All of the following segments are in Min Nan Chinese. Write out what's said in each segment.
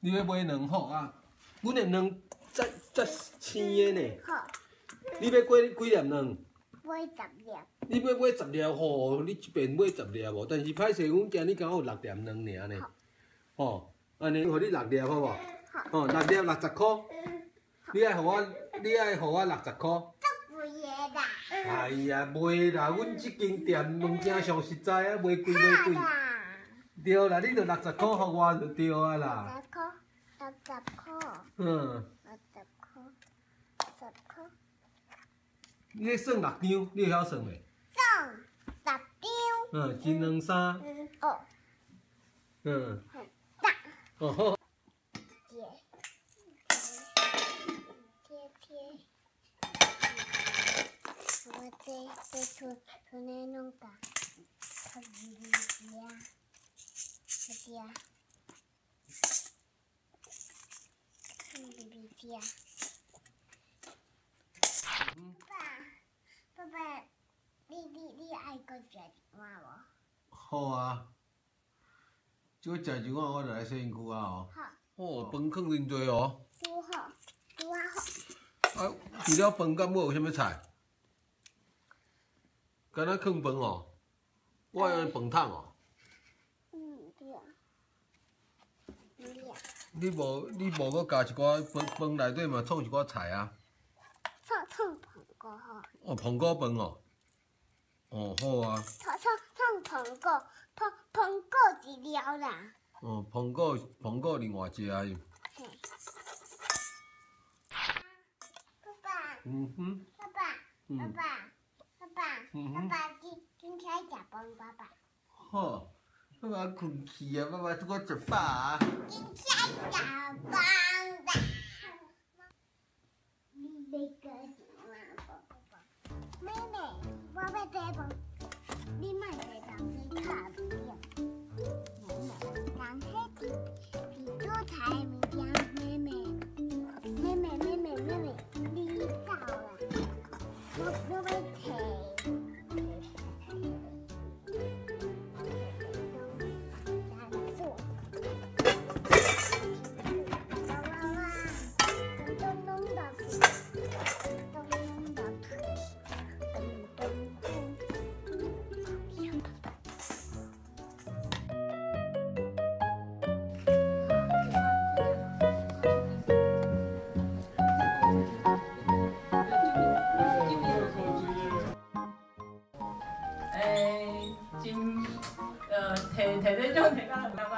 你欲買卵好啊？阮的卵遮遮青的呢。好。你欲買幾粒卵？買十粒。你欲買十粒吼？你這遍買十粒無？但是歹勢，阮今日敢有六粒卵爾呢。吼，按呢，予你六粒好無？吼，六粒六十箍。你愛予我，你愛予我六十箍？足貴的啦。哎呀，袂啦，阮這間店物件上實在啊，袂貴袂貴。對啦，你就六十箍予我就對啊啦。六十箍，六十箍。六十箍，十箍。你咧算六張，你會曉算袂？算十張。嗯，一兩三。哦。大。哦好。貼貼貼。我這厝厝內攏共較微微啲啊，啲啊，微微啲啊。爸，爸爸，你愛閣食一碗無？好啊，這閣食一碗，我就來洗身軀啊吼。好。哦，飯囥真濟哦。拄好，拄啊好。啊，除了飯，敢閣有啥物菜？敢若囥飯哦，我愛用飯桶哦。嗯，對。對。你無閣加一寡飯，飯內底嘛創一寡菜啊？創創蘋果好。哦，蘋果飯哦。哦，好啊。創創創蘋果，蘋蘋果一粒啦。哦，蘋果蘋果另外食啊。嘿。爸爸。爸爸。爸爸。爸爸。爸爸，今天食飯，爸爸。好，爸爸睏去啊，爸爸拄仔食飽啊。今天食飯啦。你欲閣一碗無？妹妹，我欲提飯，你莫提東西敲掉。妹妹，人彼是煮菜物件，妹妹，妹妹妹妹妹妹，你走啦。我欲提。摕這獎摕到感覺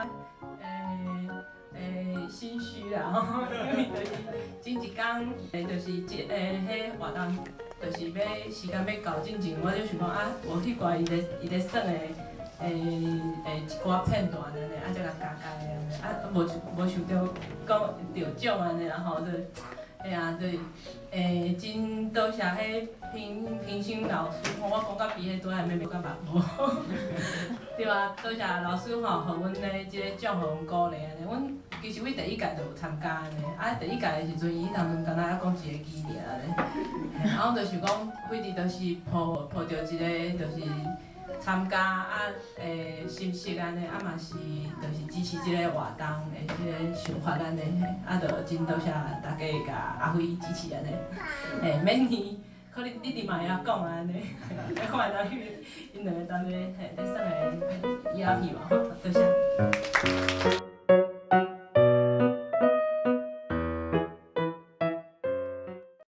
心虛啦吼，因為就是前一工就是這彼活動，就是欲時間欲到進前，我就想講啊，無彼寡伊咧耍的一寡片段按呢，啊才共加加的按呢，啊無想著講得獎按呢啦吼，就嘿啊，就是真多謝彼評審老師吼，我講甲比彼拄仔的妹妹感覺無。對啊，多謝老師吼，予阮咧這個獎，予阮鼓勵按呢。阮其實阮第一屆就有參加按呢，啊第一屆的時陣，伊彼當陣敢若猶講一個字爾按呢，啊阮就是講，反正就是抱著一个就是參加啊心識按呢，啊嘛是就是支持這个活動的這个想法按呢，啊就真多謝大家共阿輝支持按呢，嘿，明年可能你哋嘛會曉講按呢，看會當𪜶兩个當咧嘿咧耍个演戲嘛吼，多謝。